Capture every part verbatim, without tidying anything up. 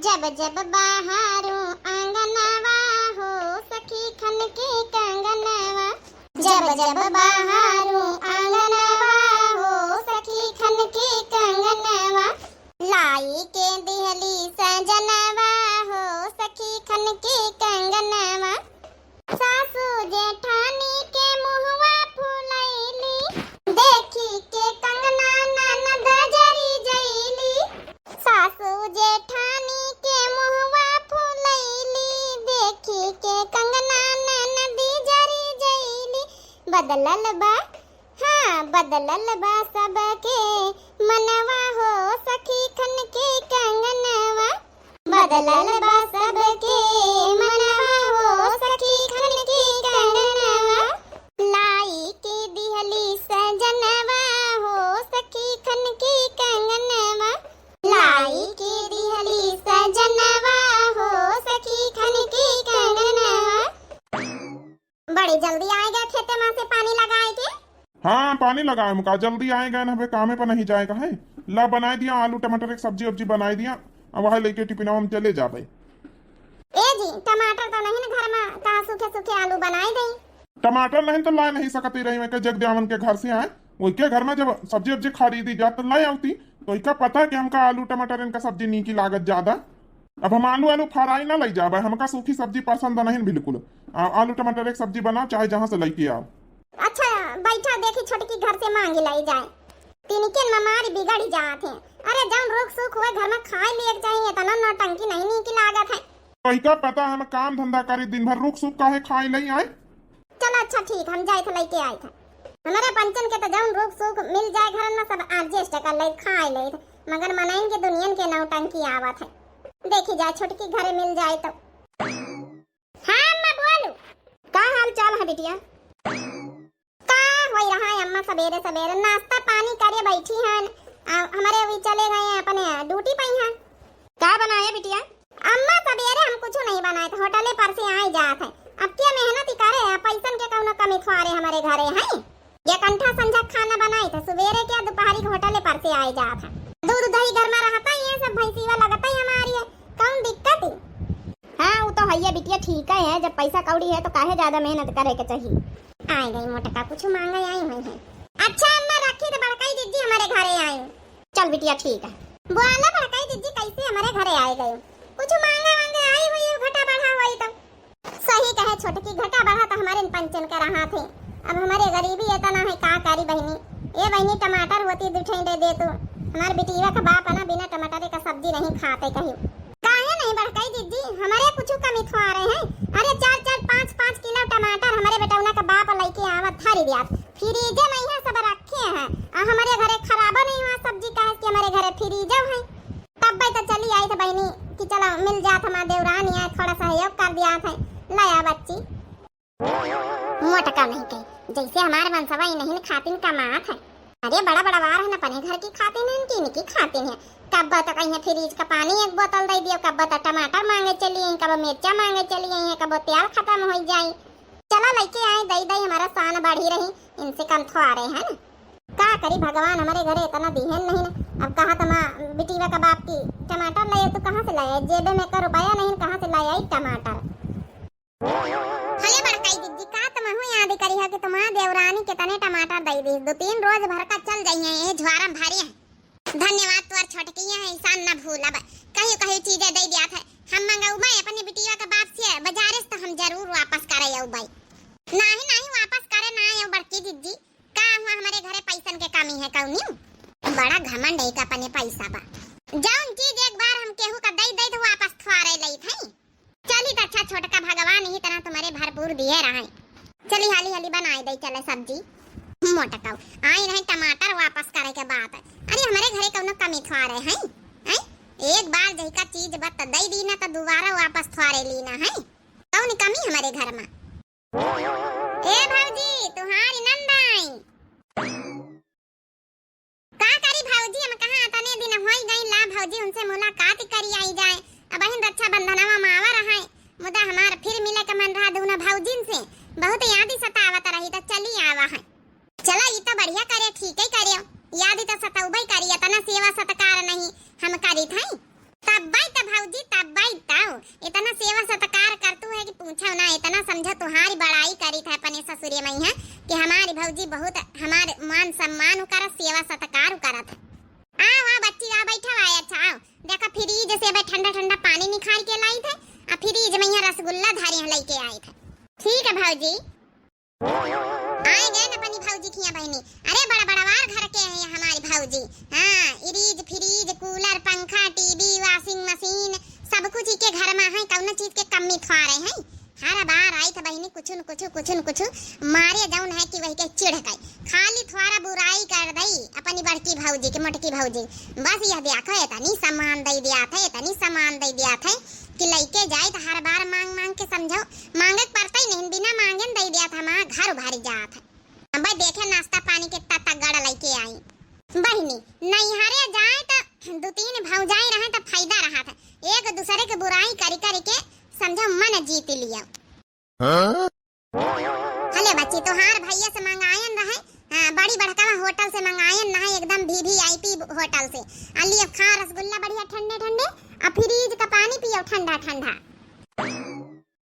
जब जब बहारूँ आंगनवा हो सखी खनके कंगनवा। जब जब बहारूँ आंगनवा हो सखी खनके कंगनवा। लाई के दिहली सजनवा हो सखी खनके कंगनवा। सासू जेठानी के मुहवा फुलैली, देखी के कंगना ननद जरी जैली। सासू जेठानी के मुहवा फुलैली, देखी के कंगना ननद जरी जैली। बदलल बा, हाँ, बदलल बा सबके मनवा हो सखी खनके कंगनवा। बदलल बा सबके मनवा हो सखी खनके कंगनवा। लाई के दिहली सजनवा हो सखी खनके कंगनवा। लाई के दिहली सजनवा हो सखी खनके कंगनवा। बड़ी जल्दी आए गए खेते मा से पानी लगाए के। हाँ, पानी लगाए में का जल्दी आए गए ना, हमें कामे पर नहीं जाए का है। ला बनाए दिया आलू टमाटर एक सब्जी उब्जी बनाए दिया, अब वह लेके टिफिनवा में चले जाबे। ए जी, टमाटर तो नहीं ना घर मा, का सूखे सूखे आलू बनाए दे? टमाटर नहीं तो ला नहीं सकती रही, मैं के जग देवन के घर से आए, वही के घर मा जब सब्जी उब्जी खरीदी जा तो ला आवती, तो इका पता कि हमका आलू टमाटर इनका सब्जी नीकी लागत ज्यादा। अब हम आलू, आलू फ्राई ना लई जाबे, हमका सूखी सब्जी पसंद नहीं बिल्कुल। आ, आलू टमाटर एक सब्जी बनाओ, चाहे जहाँ से लेके आओ। अच्छा, बैठा, देखी छोटकी घर से मांगी लाई जाए। तिनके में मारी बिगड़ी जात है। अरे, जौन रुख सूख हुए घर में खाए लिए के चाहिए, इतना नौटंकी नहीं नीकी लागत है। कहिका पता हम काम धंधा करी, दिन भर रुख सूख काहे खाए लई आए? चलो अच्छा ठीक, हम जाइत ह लइके आइत ह। हमरे पंचन के त जउन रुख सूख मिल जाए घरन में सब adjust कर लेत, खाए लेत, मगर मनइन के दुनियन के नौटंकी आवत है। देखी जाए छोटकी घरे मिल जाए तो। हाँ अम्मा बोलू। का हाल चाल है बिटिया? का होई रहा है अम्मा, सबेरे सबेरे नाश्ता पानी करे बैठी हन, आ हमरे अभी चले गए हैं अपने duty पे ही हैं। का बनाए बिटिया? अम्मा, सबेरे हम कुछ नहीं बनाए थे, होटले पर से आए जात है। अब क्या मेहनत ही करे, अब पैसन के कौनो कमी थोड़े हमारे घरे है। ये कंठा संझा खाना बनाए थे, सबेरे क्या दोपहरी के होटले पर से आए जात है। दूध दही घर में रहता ही है, सब भैंसीवा लगता ही हमारी है, कौन दिक्कत है? हाँ, वो तो है ये बिटिया, ठीक है, जब पैसा कौड़ी है तो काहे ज्यादा मेहनत करे के चाहिए। आए गई मोटका, कुछ मांगे आई हुई है। अच्छा अम्मा, रखी तो बड़काई दीदी हमारे घरे आई। चल बिटिया, ठीक है। बोला बड़काई दीदी, कैसे हमारे घरे आए गए? कुछ मांगा वांगा आई हुई है, घटा बढ़ा हुई तो। सही कहे छोटकी, घटा बढ़ा तो हमारे पंचन का रहा थे। अब हमारे गरीबी इतना है, का करी बहनी? ए बहनी, टमाटर होती दो ठे दे दे तू। हमारे बिटिया का बाप है ना, बिना टमाटर का सब्जी नहीं खाते कहीं। काहे नहीं बड़काई दीदी, हमारे कुछ कमी थोड़े हैं। अरे चार चार पाँच पाँच किलो टमाटर हमारे बेटौना का बाप लइके आवत धरी दिया। फ्रिजे में यहाँ सब रखे हैं। आ हमारे घरे खराबो नहीं हुआ सब्जी, काहे कि हमारे घरे फ्रिजे है। तब भाई तो चली आई थे बहनी कि चलो मिल जात हमारे देवरानी आए, थोड़ा सहयोग कर दिया थे। लाया बच्ची। मोटका नहीं कही, जैसे हमारे मनसवा ही नहीं खातिन कमात है। अरे बड़ा बड़ा वार है ना, अपने घर की खातिन है कि इनकी खातिन है। कब्बा तो कहीं फ्रिज का पानी एक बोतल दे दियो, कब्बा तो टमाटर मांगे चली आई, कब्बा मिर्चा मांगे चली आई है, कब्बा तेल खत्म हो जाए। चला लइके आए, दई दई हमारा शान बढ़ी रही, इनसे कम थोड़े है ना। का करी भगवान, हमारे घरे इतना दिहन नहीं ना। अब कहा तो माँ बिटिया का बाप की टमाटर लाए, तो कहाँ से लाए? जेबे में का रुपया नहीं, कहाँ से लाए आई टमाटर? अरे बड़काई दीदी, का तुमहू याद करी हो कि तुम्हार देवरानी कितने टमाटर दई दी, दो तीन रोज भर का चल जाइए, ये ज्वारम भारी है। धन्यवाद तोर छोटकी है, एहसान न भूलब। कहियो कहियो चीजें दई दिया था, हम मंगाऊ भाई अपने बिटिया के बाप से बाजारे से, तो हम जरूर वापस करे आऊ भाई। नाही नाही, वापस करे ना आऊ बड़की दीदी, का हुआ हमारे घरे पैसन के कमी है कौनी? बड़ा घमंड है का अपने पैसा बा। जौन चीज एक बार हम केहू का दई दई तो वापस थोड़े लई थे। चली त अच्छा छोटका, भगवान ही तरह तुम्हारे भरपूर दिए रहे। चली हाली हाली बनाए दे चले सब्जी। मोटकाऊ आई रहे टमाटर वापस करे के बात। अरे हमारे घरे कौनो कमी थोड़े हैं, हैं? एक बार जहिका चीज बत दई दी ना तो दोबारा वापस थोड़े ली ना है। कौन कमी हमारे घर में? ए भौजी, तुहारी नंद आई। का करी भौजी, हम कहाँ अतने दिन होई गई ला भौजी उनसे मुलाकात करी आई जाए। अबहिन रक्षाबंधनवा में आवा रहा है, मुदा हमार फिर मिले के मन रहा दोनों भौजिन से। बहुत याद ही सतावत रही तो चली आवा है। चला ई तो बढ़िया करे, ठीक ही करे, याद ही तो सतौबे करी, इतना सेवा सत्कार नहीं हम करी थे। तब्बे तो भौजी, खार के लाई थे, आ फ्रिज में यहाँ रसगुल्ला धारे हैं लइके आए थे। ठीक है भौजी। आए गए न अपनी भौजी किया बहिनी। अरे बड़ा बड़वार घर के हैं हमारी भौजी। हाँ, इरीज, फ्रिज, कूलर, पंखा, टीवी, वॉशिंग मशीन, सब कुछ इके घर में है, कौनो चीज के कमी थोड़े है। हर बार आई थे बहिनी कुछु न कुछु, कुछु न कुछु मारे जौन है कि वही के चिढ़ गए। खाली थोड़ा बुराई कर दई अपनी बड़की भौजी के, मोटकी भौजी। बस यह देखो, इतनी सामान दे दिया थे, इतनी सामान दे दिया थे कि लइके जाए तो हर बार मांग मांग के समझो, मांगे के पड़ता ही नहीं, बिना मांगे न दे दिया था, हमारा घर उभारी जात है। अब देखे नाश्ता पानी के तत्ता गड़ लइके आई। बहिनी, नैहरे जाए तो दो तीन भौजाई रहे तो फायदा रहा था, एक दूसरे के बुराई करी करी के समझो मन जीत लिया। हाँ? हले बच्ची, तोहार भैया से मंगायन रहे, हाँ, बड़ी बड़का होटल से मंगायन रहे, एकदम वीवीआईपी होटल से। अली अब खा रसगुल्ला बढ़िया ठंडे ठंडे, अब फ्रिज का पानी पियो ठंडा ठंडा।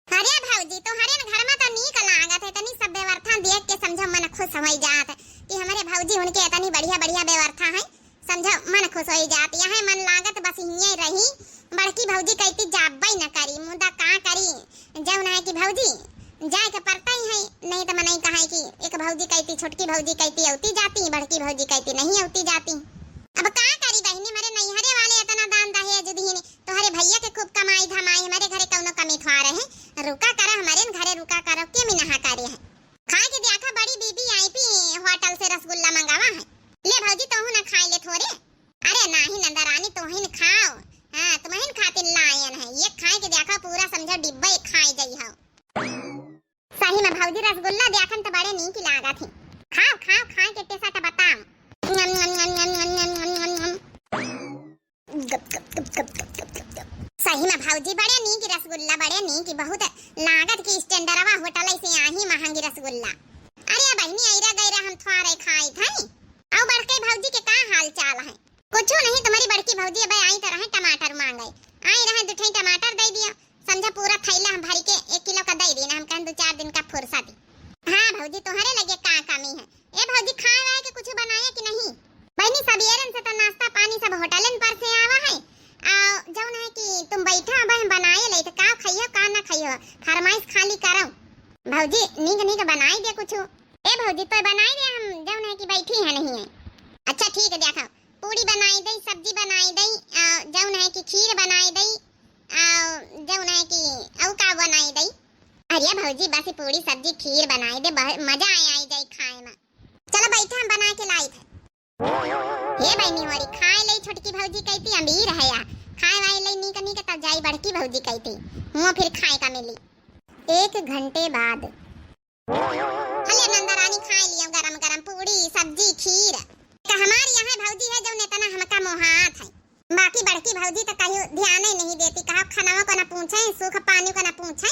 अरे भौजी, तोहरे न घर में तो नीक लागत है, तनी सब व्यवस्था देख के समझो मन खुश हो जात है कि हमारे भौजी उनके इतनी बढ़िया बढ़िया व्यवस्था है। समझो, मन खुश होई जात, यहाँ मन लागत बस हिये रही। बड़की भौजी कहती जाबे न करी, मुदा का करी, जौन है कि भौजी जाए के पड़ता ही है, नहीं तो मनई कहे कि एक भौजी कहती, छोटकी भौजी कहती औती जाती, बड़की भौजी कहती नहीं औती जाती। अब का करी बहिनी, हमारे नैहरे वाले इतना दान दहेज दिहिन, तोहरे भैया के खूब कमाई धमाई, हमारे घरे कौनो कमी थोड़े है, रुका करा हमारे न घरे रुका करा, के मिनहा करे है। खाए के देखा बड़ी वीवीआईपी होटल से रसगुल्ला मंगावा है। ले भौजी, तोहू ना खाए ले थोड़े। अरे नाही नंदरानी, तोहिन खाओ। हाँ, तुम्हिन खातिर लायन है। ये खाए के देखा पूरा समझो डिब्बा एक खाए जाई हो। सही में भौजी रसगुल्ला देखन तो बड़े नीक लागत है। खाओ, खाओ, खाए के टेस्ट बताओ। सही में भौजी, बड़े नीक रसगुल्ला, बड़े नीक, बहुत लागत कि स्टैंडर्डवा होटल ऐसे आही महंगी रसगुल्ला। अरे बहिनी, ऐरा गैरा हम थोड़े खाई थे। औ बड़के भौजी के का हाल चाल है? कुछ नहीं, तुम्हारी बड़की भौजी अब आई तो रहे टमाटर मांगे, आई रहे दो ठे टमाटर दे दियो, समझा पूरा थैला हम भरी के एक किलो का दे दी ना, हम कहन दो चार दिन का फुर्सत। हाँ भौजी, तुम्हारे लगे का कमी है? ए भौजी, खाए वाए के कुछ बनाया कि नहीं? बहिनी, सबेरन से तो नाश्ता पानी सब होटलन पर से आवा है। आ, जौन है कि तुम बैठा अब हम बनाए ले, तो का खइयो का ना खइयो, फरमाइश खाली करो। भौजी, नीक नीक बनाई दे कुछ। ए भौजी, तो बनाई दे, हम जौन है कि बैठी है नहीं है। अच्छा ठीक है, देखो, पूड़ी बनाई दे, सब्जी बनाई दे, आ, जौन है कि खीर बनाई दे, आ, जौन है कि औ का बनाई दे। अरे भौजी, बस पूड़ी सब्जी खीर बनाई दे, बहुत मजा आए आई जाई खाए में। चलो बैठा, हम बना के लाई थे। हे बहिनी होरी, खाए लई छोटकी भौजी कहती अमीर है या, खाए वाए लई नीक नीक तब जाई बड़की भौजी कहती, हुआ फिर खाए का मिली। एक घंटे बाद। हले नंदरानी खाए लियो गरम गरम पूड़ी सब्जी खीर। का हमार यहाँ भौजी है जौन इतना हमका मोहात है, बाकी बड़की भौजी तो कहीं ध्यान ही नहीं देती, कहा खाना को ना पूछे, सूख पानी को ना पूछे।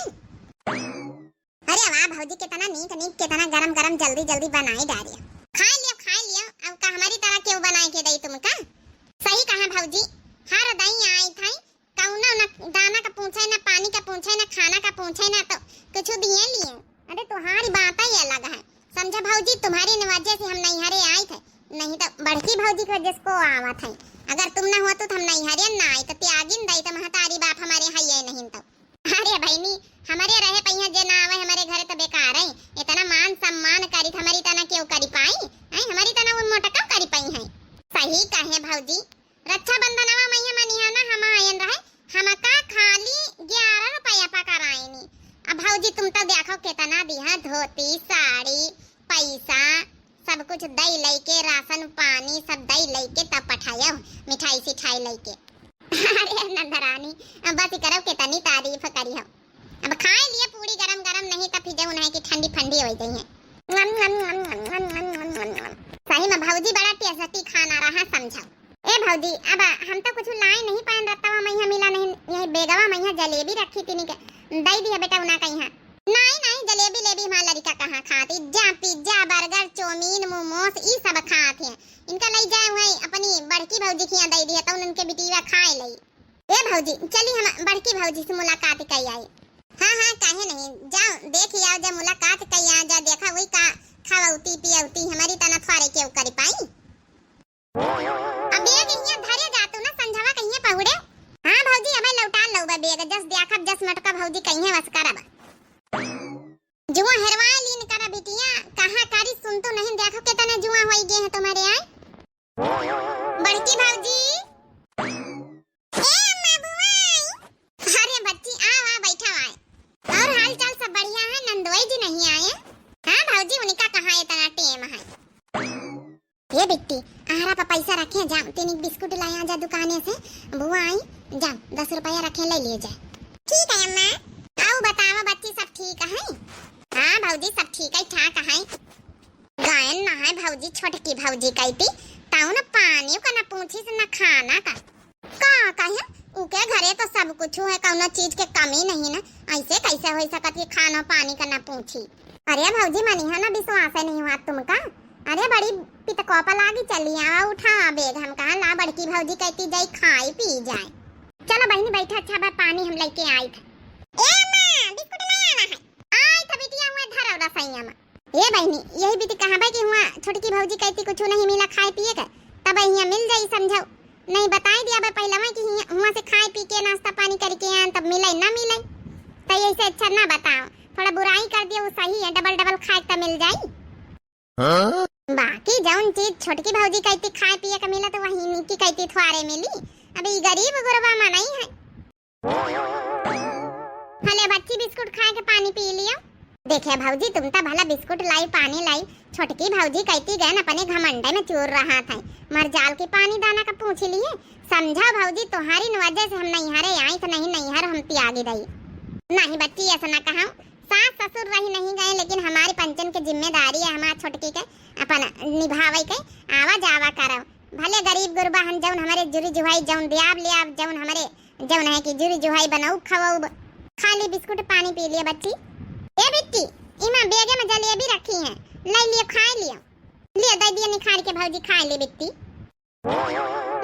अरे वाह भौजी, कितना नीक नीक, कितना गरम गरम जल्दी जल्दी बनाई डारिया। खाए लियो, खाए लियो, अब का हमारी तरह केहू बनाए के दई तुमका? सही कहा भौजी, हर दई आई थाई, कौनो न दाना का पूछे, न पानी का पूछे, न खाना का पूछे, न तो कुछ दिए लिए। अरे तुम्हारी बात ही अलग है, समझा भौजी, तुम्हारी न वजह से हम नैहरे आई थे, नहीं तो बड़की भौजी की वजह से को आवत है। अगर तुम ना होतो तो हम नैहरे ना आई, तो त्यागिन दई तो महतारी बाप हमारे है ये नहीं तो। अरे बहिनी, हमरे रहे पहिया जे ना आवे हमरे घरे त बेकार है। इतना मान सम्मान करी त हमरी तना केहू करी पाई? हैं, हमरी तना वो मोटका करी पाई है। सही कहे भौजी, रक्षाबंधनवा मैया मनिया ना हम आयन रहे, हमका खाली ग्यारह रुपया पकड़ाइनी। अब भौजी तुम तो देखो कितना दिहा, धोती, साड़ी, पैसा, सब कुछ दई लई के, राशन पानी सब दई लई के तब पठायो, मिठाई सिठाई लई के। अरे नंदरानी, अब बस करब कितनी तारीफ करी हो। अब खाए लिए पूरी गरम गरम, नहीं तो फिर जौन है कि ठंडी फंडी हो जाई है। सही में भौजी बड़ा टेस्टी खाना रहा समझो। ए भौजी, अब हम तो कुछ लाई नहीं पाएन रत्तवा मैया मिला नहीं, यही बेगवा मैया जलेबी रखी थी, नहीं के दई दिया बेटा उना कहीं। नहीं नहीं, जलेबी लेबी हमार लड़का कहाँ खात, इज्जा पिज्जा बर्गर चाउमीन मोमोस ई सब खात है। इनका लई जाए हुए अपनी बड़की भौजी के यहाँ दई दिया, तो उनके बिटिया खाए लई। ए भौजी, चली हम बड़की भौजी से मुलाकात कई आई। हाँ हाँ, काहे नहीं, जाओ देख आओ, जा मुलाकात कई आ जा, देखा वही का खावती पियौती, हमारी तना थोड़े केहू करी पाई। अब ये कहिया धरे जातू ना संझवा कहिया पहुड़े। हाँ भौजी, अब लौटा लो बे। एक जस देखब, जस मोटका भौजी कहिहैं वस करब। जुआ हेरवाए लीन करा बिटिया, कहाँ करी सुन तो नहीं, देखो कितने जुआ होई गए हैं तुम्हारे आए। बड़की भौजी। ए अम्मा बुआई। अरे बच्ची, आओ, आओ, बैठा आए। और हाल चाल सब बढ़िया है? नंदोई जी नहीं आए? हाँ भौजी, उनका कहाँ इतना टेम है। ये बिट्टी, आहारा पर पैसा रखे, जा तीन एक बिस्कुट लाया जा दुकाने से, बुआ आई, जा दस रुपया रखे, ले लिए जाए। ठीक है अम्मा। आओ बतावा बच्ची, सब ठीक है? हाँ भौजी, सब ठीक है ठाक है। गायन ना है भौजी, छोटकी भौजी कहती, ताऊ न पानी का न पूछी से न खाना का। का कहे, उके घरे तो सब कुछ है, कौनो चीज के कमी नहीं ना, ऐसे कैसे हो सकत कि खाना पानी का न पूछी? अरे भौजी, मनिहा ना, विश्वास नहीं हुआ तुमका? अरे बड़ी पितकोपा लागी, चली आवा, उठा बैग, हम कहा ला बड़की भौजी कहती जाई खाई पी जाए। चलो बहिनी बैठा, अच्छा बा पानी हम लेके आई थे। ए माँ, बिस्कुट ले आवा है। आई थे बिटिया, हुआ धरो रसैया में। ए बहिनी, यही बीती कहाँ बा कि हुआ छोटकी भौजी कहती कुछ नहीं मिला खाए पिए के, तब हियाँ मिल जाई, समझो। नहीं बताई दिया बा पहलवा कि हियाँ, हुआ से खाए पी के नाश्ता पानी करके आन, तब मिले ना मिले। तो यही से अच्छा ना बताओ, थोड़ा बुराई कर दिया, वो सही है, डबल डबल खाए के तो मिल जाई। हाँ? बाकी जौन चीज छोटकी भौजी कहती खाए पिए के मिला तो वही निकी कहती थोड़े मिली। अब ई गरीब गुरबा मनई है। हले बच्ची बिस्कुट खाए के पानी पी लियो। देखे भौजी, तुम तो भला बिस्कुट लाई, पानी लाई, छोटकी भौजी कहती गए न अपने घमंडे में चूर रहा था। मर जाल की पानी दाना का पूछ लिए। समझा भौजी, तुम्हारी न वजह से हम नैहरे आई तो नहीं नैहर हम त्यागी दई। नहीं बच्ची, ऐसा ना कहा, सास ससुर रही नहीं गए, लेकिन हमारी पंचन के जिम्मेदारी है हमार छोटकी के अपन निभावे के। आवा जावा करव, भले गरीब गुरबा हन, जौन हमरे जुरी जुहाई जौन दियाब लियाब, जौन हमरे जौन है कि जुरी जुहाई बनऊ खवऊ। खाली बिस्कुट पानी पी लिया बच्ची। ए बिट्टी, इमा बेगे में जलेबी रखी है, ले लियो खाए लियो। लियो दे दियो निखार के भौजी खाए ले बिट्टी।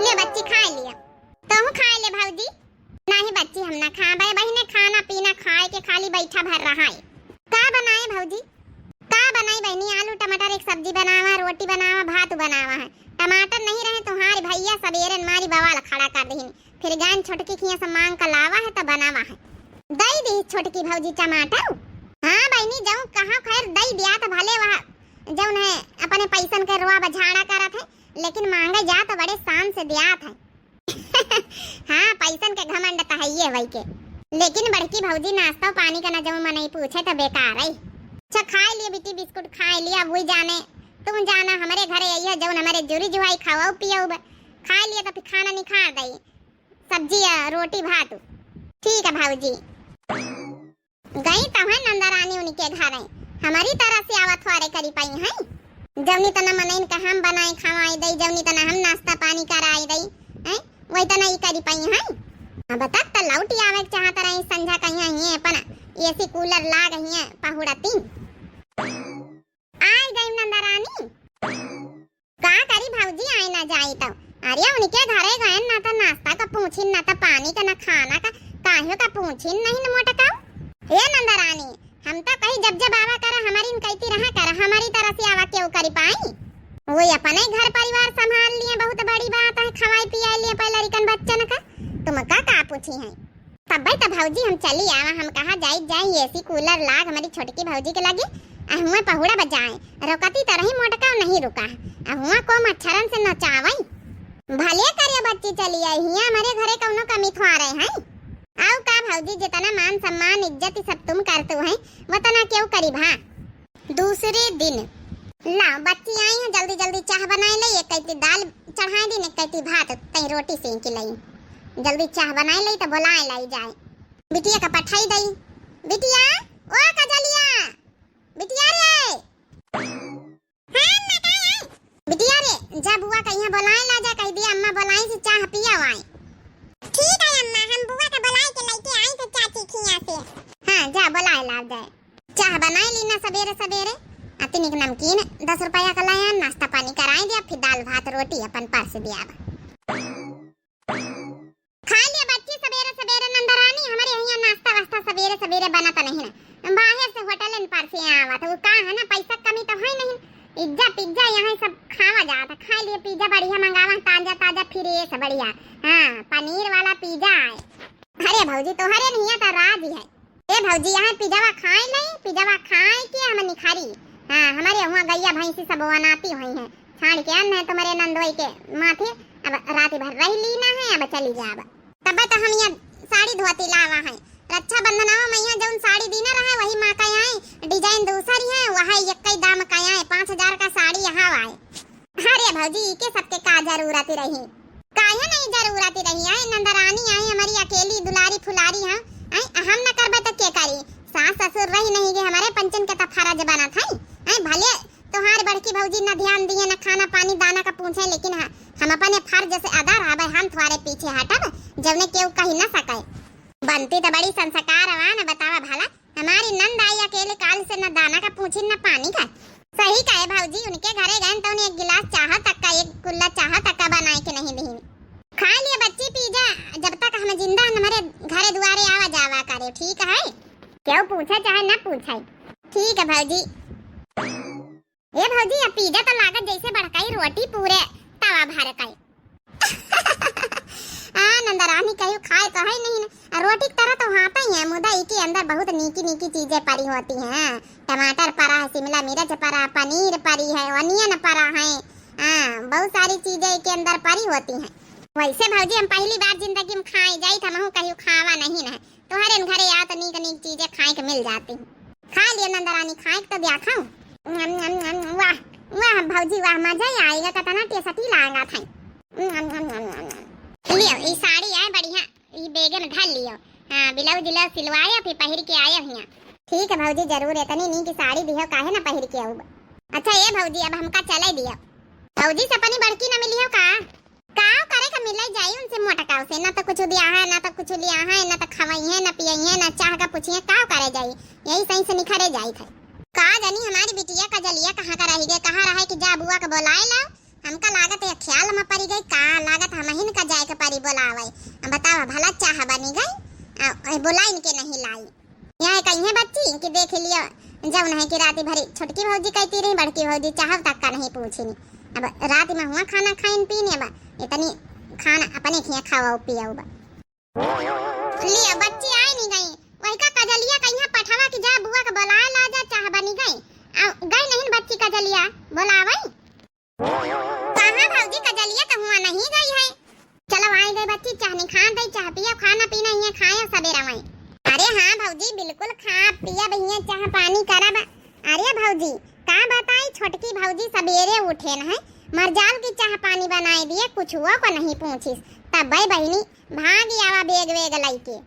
ले बच्ची खाए लिया। तहूँ खाए ले भौजी। नहीं बच्ची हम ना खाबे बहिने, खाना पीना खाए के खाली बैठा भर रहा है। का बनाए भौजी? का बनाई बहिनी, आलू टमाटर एक सब्जी बनावा, रोटी बनावा, भात बनावा है। टमाटर नहीं रहे तुम्हारे भैया सबेरे मारी बवाल खड़ा कर दीन। फिर गायन छोटकी खिया से मांग का लावा है तो बनावा है। दई दी छोटकी भौजी टमाटर। हाँ बहिनी, जौन कहा खैर दई दिया तो भले वह जौन है अपने पैसन के रोआ बझाड़ा करत है, लेकिन मांगे जा तो बड़े शान से दियात है। हाँ, पैसन के घमंड त हइये वही के। लेकिन बड़की भौजी नाश्ता पानी का ना जब मनई पूछे तो बेकार है। अच्छा खाए लिए बिट्टी बिस्कुट खाए लिए, अब वही जाने तुम जाना हमरे घरे अइहो जौन हमरे जुरी जुहाई खाओ पियो खाए लिए तो फिर खाना निखार दई, सब्जी या रोटी भात। ठीक है भौजी। गई तहन नंदरानी उनके घरे, हमरी तरह से आवा थोड़े करी पाई हैं। जौनी तना मनइन का हम बनाए खवाई दई, जौनी तना हम नाश्ता पानी कराई दई, हैं? वही तना ई करी पाई हैं। अब तक त लौटी आवे के चाहत रही, संझा कहिया हिये अपन एसी कूलर लाग हिये पहुड़ती। आई गई नंदरानी। का करी भौजी, आए ना जाई तो। अरे उनके घरे गए ना तो नाश्ता का पूछी, ना तो पानी का, ना खाना का, काहे का पूछी नहीं न मोटकाऊ। ए नंदरानी, हम तो कही जब जब आवा कर हमारी न कहती रहा कर, हमारी तरह से आवा क्यों करी पाई। वो अपने घर परिवार संभाल लिए, बहुत बड़ी बात है, खवाई पियाई लिए पहले रिकन बच्चन का, तुमका का पूछी है। तब्बे त भौजी हम चली आवा, हम कहा जाई जाई एसी कूलर लाग हमारी छोटकी भौजी के लगे, आ हुआ पहुड़ा बजाए, रोकती त रही मोटका नहीं रुका, आ हुआ को मच्छरन से नचावई। भले करे बच्ची चली आई, हिया हमारे घरे कौनो कमी थोड़े है। आओ का भौजी, जितना मान सम्मान इज्जत सब तुम करतू है, वतना क्यों करी भा। दूसरे दिन। ला, बच्ची आई है, जल्दी जल्दी चाह बनाए ले, एक कैती दाल चढ़ाए दी, एक कैती भात, तई रोटी सेंकी लई। जल्दी चाह बनाए ले तो बुलाए लाई जाए। बिटिया का पठाई दई। बिटिया, ओ कजलिया, बिटिया रे। हाँ अम्मा, का है? बिटिया रे, जा बुआ का यहाँ बुलाए ला जा, कह दिया अम्मा बुलाई से चाह पिया आए। ठीक है अम्मा, हम बुआ का बुलाए के लेके आई तो चाची खिया से। हाँ, जा बुलाए ला जाए। चाह बनाए ली ना सबेरे सबेरे, अतिनिक नमकीन दस रुपया का लाया, नाश्ता पानी कराए दिया, फिर दाल भात रोटी अपन परस दिया। खा लिया बच्ची सबेरे सबेरे नंदरानी, हमारे यहाँ नाश्ता वास्ता सबेरे सबेरे बनत नहीं ना, बाहर से होटल पर से आवत। वो का है ना, पैसा कमी तो है नहीं, पिज्जा पिज्जा यहाँ सब खावा जात है। खा लिए पिज्जा बढ़िया मंगावा, ताजा ताजा फ्रेश बढ़िया। हाँ, पनीर वाला पिज्जा आए। अरे भौजी, तोहरे नहिया त राज है। ए भौजी, यहाँ पिजवा खाए नहीं, पिजवा खाए के हम निखारी। हाँ, हमरे हुआँ गइया भैंसी सब वनाती हुई हैं, छाड़ के अन्न है तुम्हरे नंदोई के माथे। अब रात भर रह लीना है, अब चली जाब। तब तो हम यहाँ साड़ी धोती लावा है, रक्षाबंधनवा में यहाँ जौन साड़ी दीना रहे, वही माँ का यहाँ design दूसरी है, वह एक ही दाम का यहाँ पाँच हजार का साड़ी यहाँ आए। अरे भौजी, इके सबके का जरूरत रही? काहे नहीं जरूरत रही? आए नंदरानी, आए हमारी अकेली दुलारी फुलारी, हाँ? आए हम न करबे तो के करी? सास ससुर रही नहीं गए, हमारे पंचन के तो फर्ज बनत है। आए भले तोहार बड़की भौजी न ध्यान दिए, न खाना पानी दाना का पूछे, लेकिन ह-, हम अपने फर्ज से अदा रहबे, हम तुम्हारे पीछे हटब, जौने केहू कही न सके। बनती तो बड़ी संस्कारवान, बतावा भला, हमारी नंद आई अकेले काल से न दाना का पूछी न पानी का। सही कहे भौजी, उनके घरे गए तो उन्हें एक गिलास चाह तक का, एक कुल्ला चाह तक का बनाए के नहीं दीन। खा लिए बच्ची, पी जा, जब तक हम जिंदा हैं, हमारे घरे दुआरे आवा जावा करे, ठीक है? क्यों पूछे चाहे न पूछे। ठीक है भौजी। ए भौजी, अब पी जा तो लागत जैसे बड़काई रोटी पूरे तवा भर कई। आ, नंदरानी कहियो खाए तो है नहीं न। आ, रोटी की तरह तो हाथ ही है, मुदा इके अंदर बहुत नीकी नीकी चीजें पड़ी होती हैं। टमाटर पड़ा है, शिमला मिर्च पड़ा, पनीर पड़ी है, onion पड़ा है। हाँ, बहुत सारी चीजें इके अंदर पड़ी होती हैं। वैसे भौजी, हम पहली बार जिंदगी में खाए जाई, हमहू कहियो खावा नहीं न। तोहरे घरे आओ तो नीक नीक चीजें खाए के मिल जाती। खा लियो नंदरानी, खाए के तो द्या खाऊं। वाह, वाह भौजी वाह, मजा ही आएगा, कितना tasty लागा था। लियो, ई साड़ी है बढ़िया, ई बेगे में धर लियो। हाँ, blouse व्लाउज सिलवाए, फिर पहिर के आए हियाँ। ठीक है भौजी, जरूर, इतनी नीक साड़ी दियो, काहे ना पहिर के आऊब। अच्छा ए भौजी, अब हमका चले दियो। भौजी से अपनी बड़की ना मिली हो का? काव करे का मिले जाई उनसे मोटकाव से, ना तो कुछ दिया है, ना तो कुछ लिया है, ना तो खवाई है, ना पियई है, ना चाह का पूछिए, काव करे जाई? यही सही से निखरे जाई थे। का जानी हमारी बिटिया कजलिया कहाँ का रह गए, कहाँ रहे कि जा बुआ के बोलाए लाओ। हमका लागत है ख्याल में पड़ी गई, का लागत हमहिन का जाए के पड़ी बोलावे। अब बताओ भला चाह बनी गई, आ, बोला इनके नहीं लाई। यहाँ कहीं है बच्ची कि देख लियो, जौन है कि राती भरी छोटकी भौजी कहती रही, बड़की भौजी चाहव तक का नहीं पूछी नी। अब रात में हुआ खाना खाइन पीन, अब इतनी खाना अपने खिया खावा पियाऊ बा। लियो बच्ची आई नहीं गई, वही का कजलिया कहीं पठावा कि जा बुआ के बोलाए ला जा, चाह बनी गई। आ, गई नहीं बच्ची कजलिया बोलावई। कहाँ भौजी, कजलिया तो हुआ नहीं गई है। चलो आई गई बच्ची, चाह नहीं खान दे, चाह पिया, खाना पीना हियाँ खाया सबेरा में। अरे हाँ भौजी, बिल्कुल खा पिया भैया, चाह पानी करब। अरे भौजी, का बताई, छोटकी भौजी सबेरे उठे न है, मरजाल की चाह पानी बनाए दिए, कुछ वो को नहीं पूछिस। तब बहनी भाग आवा बेग वेग लइके।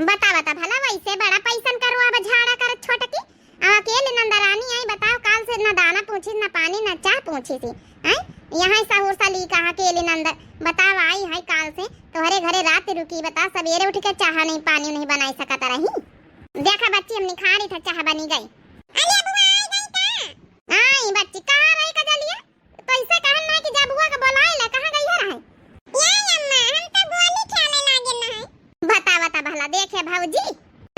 बता, बता भला, वैसे बड़ा पैसन करो अब झाड़ा कर छोटकी। अब अकेले नंदरानी आई, बताओ, काल से न दाना पूछी, न पानी, न चाह पूछी सी। हैं? यहाँ सहूर सलीका अकेले नंद, बताओ, आई है काल से तोहरे घरे रात रुकी, बता, सवेरे उठ के चाह नहीं, पानी नहीं बनाई सकत रही। देखा बच्ची, हम निखारी था, चाह बनी गई। अरे बुआ, आई गई का? आई बच्ची, कहाँ रही कजलिया? कैसे कहन ना कि जा बुआ के बोलाए ले, कहाँ गई है रहे? ए अम्मा, हम तो गोली खेले लागे न है। बता, बता भला, देखे भौजी।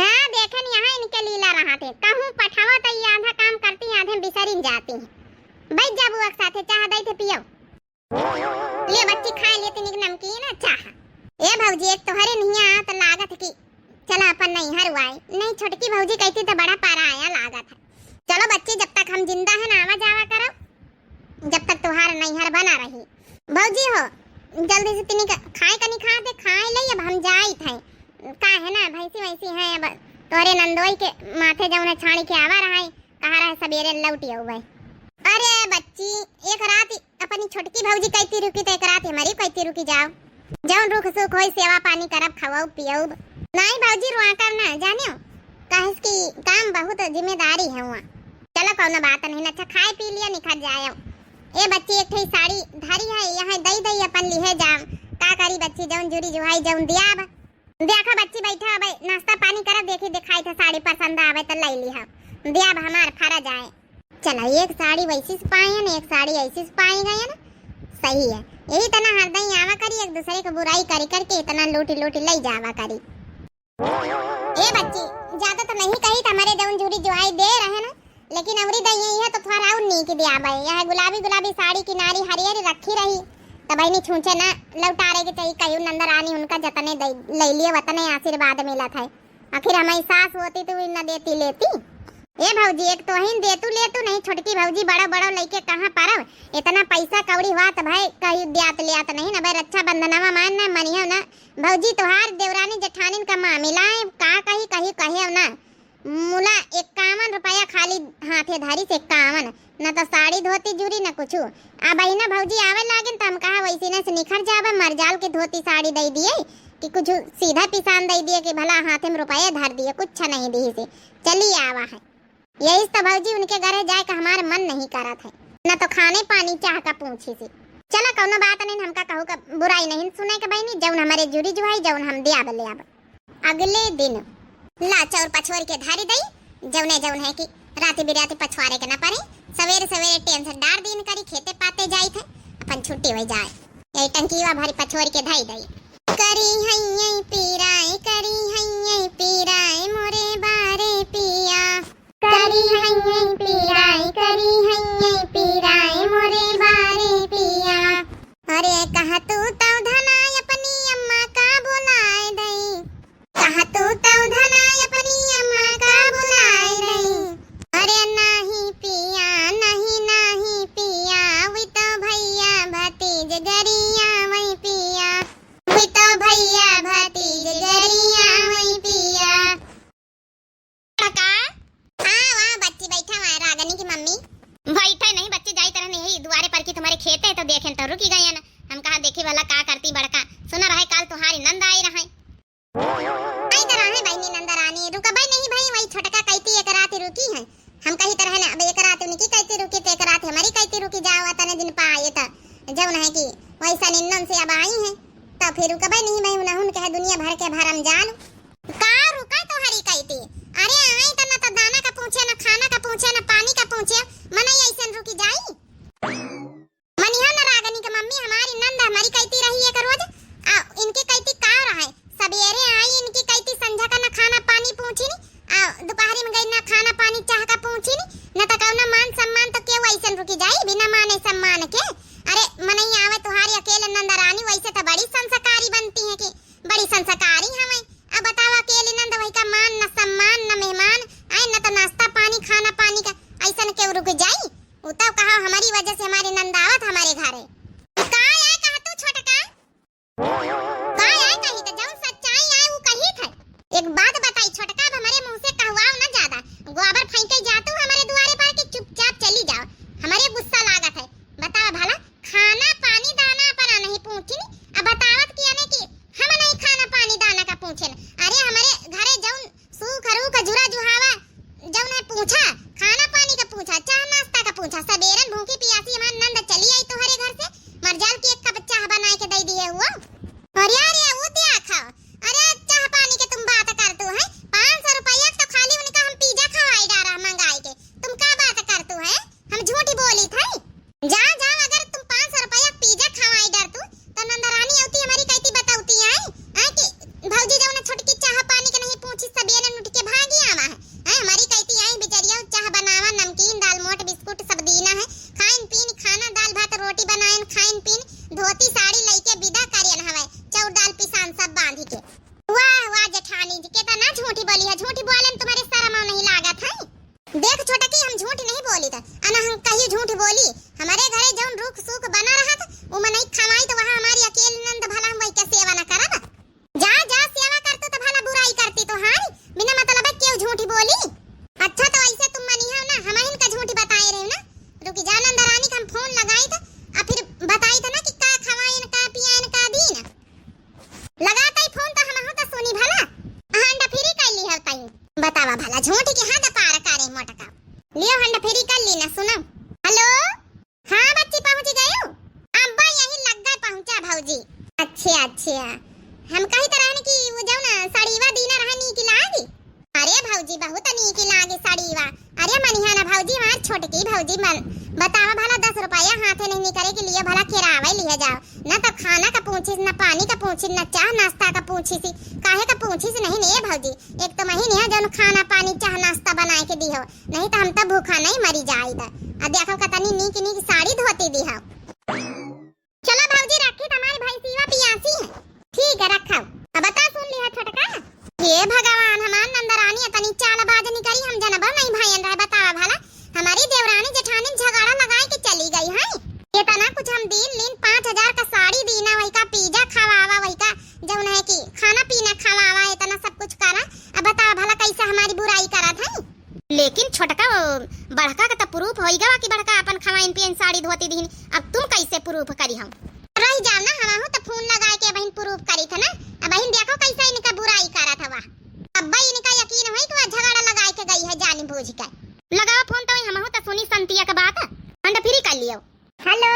हाँ, देखे न यहाँ इनके लीला रहा थे। कहूँ पठावा तो ये आधा काम करती, आधे बिसरिन जाती। बैठ जा बुआ के साथे, चाह दई थे पियो। ले बच्ची, खाए ले तनिक नमकीन आ चाह। ए भौजी, एक तोहरे नहिया तो लागत कि चला अपन नैहर वाई। नहीं, छोटकी भौजी कहती तो बड़ा पराया लागत है। चलो बच्ची, जब तक हम जिंदा है ना, आवा जावा करो, जब तक तोहार नैहर बना रही। भौजी हो, जल्दी से तनिक खाए कनी खा दे, खाए ले, अब हम जाई थे। का है ना, भैंसी वैसी है, अब तोहरे नंदोई के माथे जौन है छाड़ी के आवा रहा है, कहा रहा है सवेरे लौट आऊ भाई। अरे बच्ची, एक रात अपनी छोटकी भौजी कहती रुकी तो एक रात हमारी कहती रुकी जाओ। जौन रुख सुख होई सेवा पानी करब, खवाऊ पियऊब। नाई भौजी रुआ कर ना जानियो, काहे कि काम बहुत जिम्मेदारी है वहाँ। चलो कौनो बात नहीं, अच्छा खाए पी लिया निखर जाए। ए बच्ची एक ठे साड़ी धरी है, यहाँ दई दई अपन लिहे जाम। का करी बच्ची, जौन जुरी जुहाई जौन दियाब। देखा बच्ची, बैठा, अब नाश्ता पानी करा, देखी दिखाई था, साड़ी पसंद आवे तो ले ली हम, दिया अब हमार फरा जाए। चला, एक साड़ी वैसी से पाए हैं ना, एक साड़ी ऐसी से पाए गए हैं ना, सही है। यही तना हरदई आवा करी, एक दूसरे को बुराई करी करके इतना लूटी लूटी ले जावा करी। ए बच्ची, ज्यादा तो नहीं कही, तो हमारे जौन जुड़ी जुआई दे रहे ना, लेकिन अवरी दई है तो थोड़ा और नीक दिया भाई। यह गुलाबी गुलाबी साड़ी किनारी हरियर रखी रही, त बहिनी छूछे ना लौटारे के चाहिए, कहियो नंदरानी उनका जतने दे, ले लिए वतने आशीर्वाद मिलत है। आखिर हमारी सास होती तो न देती लेती। ए भौजी, एक तो ही देतू लेतू नहीं, छोटकी भौजी बड़ो बड़ो लइके कहाँ परब, इतना पैसा कौड़ी हुआ त भाई कहीं द्यात लियात नहीं ना भाई, रक्षाबंधनवा मान ना मनियो ना भौजी, तोहार देवरानी जेठानिन का मामिला है, का कही कही कहे ना। मुला इक्यावन रुपया खाली हाथे धरी से इक्यावन, न तो साड़ी धोती जुरी न कुछु। आ बहिना भौजी आवे लागेन त हम कहा वैसी न से निखर जावे, मरजाल के धोती साड़ी दे दिए कि कुछ सीधा पिसान दे दिए कि भला हाथे में रुपया धर दिए, कुछ नहीं दी से चली आवा है। यही तो भौजी उनके घरे जाए का हमार मन नहीं करत है, न तो खाने पानी चाह का पूछी से। चला कौनो बात नहीं, हमका कहू का बुराई नहीं सुने के बहिनी, जौन हमारे जुरी जुहाई जौन हम दिया बले अब। अगले दिन लाचा और पछोर के धारी दई, जौने जौन है कि राती बिराती पछवारे के न पड़े, सवेरे सवेरे टेम से डार दिन करी खेते पाते जाई थे, अपन छुट्टी हो जाए। यही टंकीवा भरी पछोर के धाई दई। करी हैये पीराए, करी हैये पीराए मोरे बारे पिया। करी हैये पीराए, करी हैये पीराए मोरे बारे पिया। अरे कहा तू तौ धना अपनी अम्मा का बुलाए दई। कहा तू तौ धना अपनी अम्मा का बुलाए दई। अरे नाही पिया, नाही, नाही पिया, वी तो भैया भतीज गरिया वही पिया। वी तो भैया भतीज गरिया वही पिया। का? हाँ, वहाँ बच्ची बैठा हुआ है, रागनी की मम्मी। बैठे नहीं बच्ची, जाई तरह नहीं, दुआरे पर की तुम्हारे खेते है तो देखेन तो रुकी गई है ना। हम कहा देखी भला का करती बड़का, सुना रहे काल तुम्हारी नंद आई रहे। आई तरह है बहिनी नंद रानी, रुकबे नहीं भाई, वही छोटका कहती एक रात रुकी है। हम कही तरह ना, अब एक रात उनकी कहती रुकी तो एक रात हमारी कहती रुकी जाओ, तने दिन पा आए तो जौन है कि वैसा निन्नन से अब आई है, तो फिर रुकबे नहीं भाई, उन्हें कहे दुनिया भर के भरम जाल। का रुका तोहरी कहती? अरे आई त न त दाना का पूछे, न खाना का पूछे, न पानी का पूछे, मनई ऐसन रुकी जाई? मनिहा न रागनी के मम्मी, हमारी नंद हमारी कहती रही एक रोज, आ इनकी कहती का रहे, सबेरे आई इनकी कहती संझा का न खाना पानी पूछी नी, आ दोपहरी में गई न खाना पानी चाह का पूछी नी, न त कौनो मान सम्मान तो केहू ऐसन रुकी जाई बिना माने सम्मान के। अरे मनई आवे तुम्हारी अकेले नंद रानी, वैसे तो बड़ी संस्कारी बनती है कि बड़ी संस्कारी हवे। अब बतावा, अकेली नंद वही का मान, न सम्मान, न मेहमान, आए न तो नाश्ता पानी, खाना पानी का ऐसन केहू रुक जाई? उ तो कहा हमारी वजह से हमारी नंद आवत हमारे घरे। का आए कहा तू छोटका? का आए कही तो जौन सच्चाई आए उ कही थे। एक बात बताई छोटका, अब हमारे मुंह से कहवाओ ना ज्यादा, गोबर फेंके जातू हमारे दुआरे पर कि चुपचाप चली जाओ, हमारे गुस्सा लागत है। बतावा भला, खाना पानी दाना अपना नहीं पूछिन, अब बतावत किया ने कि हम नहीं खाना पानी दाना का पूछेन। अरे हमारे घरे जौन सूख रूख जुरा जुहावा जौन है पूछा, खाना पानी का पूछा, चाह नाश्ता का पूछा, सबेरन भूखी पियासी हमार नंद चली आई तोहरे घर से, मरजाल की एक कप चाह बनाए के दे दिए हुआ। अरे अरे वो क्या खाओ, अरे चाह पानी के तुम बात करतू है, पाँच सौ रुपया तो खाली उनका हम पिज्जा खवाई डारा मंगाई के, तुम का बात करतू है? हम झूठी बोली थे? जा, जा, अगर तुम पाँच सौ रुपया पिज्जा खवाई डरतू, तो नंदरानी अउती हमारी कहती बतौती आई, आई कि भौजी जौन छोटकी चाह पानी के नहीं पूछी, सबेरे उठ के भागी आवा है। आई हमारी कहती आई बिचरिया चाह बनावा, नमकीन, दाल, मोट, बिस्कुट सब दीना है। खाइन पीन खाना, दाल भात रोटी बनाइन, खाइन पीन, धोती साड़ी लइके विदा करियन हवे, चाउर दाल पिसान सब बांधी के। वाह, वाह जेठानी जी, केतना झूठी बोली है, झूठी बोले में तुम्हारे शर्म नहीं लागत है? देख छोटकी, हम झूठ नहीं बोली त, अना हम कहीं झूठ बोली। हमारे घरे जौन रूख सूख बना रहत, उ मनई खवाई त वहाँ हमारी अकेली नंद भला हम वही के सेवा न करब? जा, जा, सेवा करतू त भला बुराई करती तोहारी, बिना मतलब केहू झूठ बोली। अच्छा तो ऐसे तुम मनिहा ना, हम इनका झूठ बताए रहे ना। रुकी जा नंद रानी का हम फोन लगाई त, आ फिर बताई त ना कि का खवाइन, का पियाइन, का दीन। लगा तई फोन त हमहू त सुनी भला। hand free कर ली हो तई। बतावा भला, झूठ के हद पार करे मोटका। लियो hand free कर ली ना, सुनो। हेलो, हाँ बच्ची पहुँच गयो? अब्बा यही लग गए पहुँचा भौजी। अच्छा, अच्छा, हम कही त रहन कि वो जौन साड़ीवा दीना रहा नीक लागी। अरे भौजी, बहुत नीक लागे साड़ीवा। अरे मनिहा ना भौजी, हमार छोटकी भौजी मन, बतावा भला, दस रुपया हाथे नहीं निकरे के लिए भला केरावे लिए जाओ। न तो खाना का पूछिस, न पानी का पूछिस, न चाह नाश्ता का पूछिस, काहे का पूछिस नहीं ने भौजी। एक तो महीने है जौन खाना पानी चाह नाश्ता बनाए के दिहो, नहीं तो हम तो भूखा नहीं मरी जाई। आ देखो कतनी नीक नीक साड़ी धोती दिहो। चला भौजी, हे भगवान, हमार नंदरानी इतनी चालबाज निकरी, हम जनबो नहीं भयन रहे। बतावा भला, हमारी देवरानी जेठानी झगड़ा लगाए के चली गई है। इतना कुछ हम दीन लीन, पाँच हजार का साड़ी दीना, वही का पिज्जा खवावा, वही का जौन है कि खाना पीना खवावा, इतना सब कुछ करा। अब बतावा भला, कैसे हमारी बुराई करत है? लेकिन छोटका, वो बड़का का तो प्रूफ होई गवा कि बड़का अपन खवाइन पियन साड़ी धोती दीन, अब तुम कैसे प्रूफ करी हम? रही जाओ ना, हमहू तो फोन लगाए के बहिन प्रूफ करी थे ना। अब बहिन देखो कैसे इनका बुराई करत हवा। अब भाई इनका यकीन होई कि वह झगड़ा लगाए के गई है जानी बूझ के। लगाओ फोन तो हमहू तो सुनी संतिया के बात। हंड फ्री कर लियो। हेलो।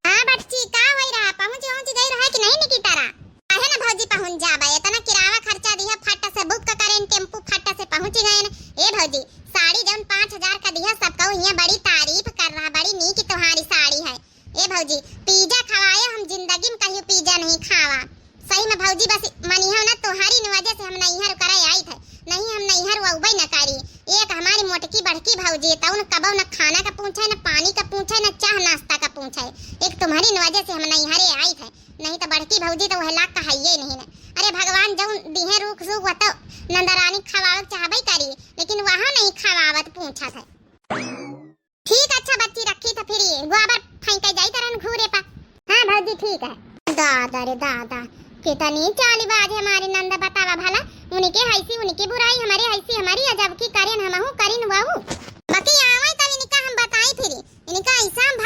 हाँ बटची, का होई रहा? पहुँच पहुँच गई रहा कि नहीं निकिता रा? काहे ना भौजी पहुँच जाबा, इतना किराया खर्चा दिया, फट से बुक करेन टेम्पू, फट से पहुँच गए न। ए भौजी, साड़ी जौन पाँच हजार का दिया, सब कहू हियाँ बड़ी तारीफ कर रहा, बड़ी नीक तुम्हारी साड़ी है। ए भौजी, पिज्जा खवाए, हम जिंदगी में कहियो पिज्जा नहीं खावा। सही में भौजी, बस मनिहा ना, तोहरी न वजह से हम नैहर करे आई थे, नहीं हम नैहर वउबे न करी। एक हमारी मोटकी बड़की भौजी, तउन कबो न खाना का पूछे, न पानी का पूछे, न चाह नाश्ता का पूछे। एक तुम्हरी न वजह से हम नैहरे आई थे, नहीं तो बड़की भौजी तो वह लाख का हइये नहीं न। अरे भगवान जौन दिहे रूख सूख वह तो नंदरानी खवावक चाहबे करी, लेकिन वहाँ नहीं खवावत पूछत है। ठीक, अच्छा बच्ची, रखी तो फिर ये गोबर फेंके जाई तरन घूरे पा। हाँ भौजी, ठीक है। दादा रे दादा, कितनी चालबाज है हमारी नंद, बतावा भला। उनके हैसी उनकी बुराई, हमारे हैसी हमारी, अजब की करेन हमहू करिन वहू। बाकी आवे तब इनका हम बताई फिर, इनका ऐसा हम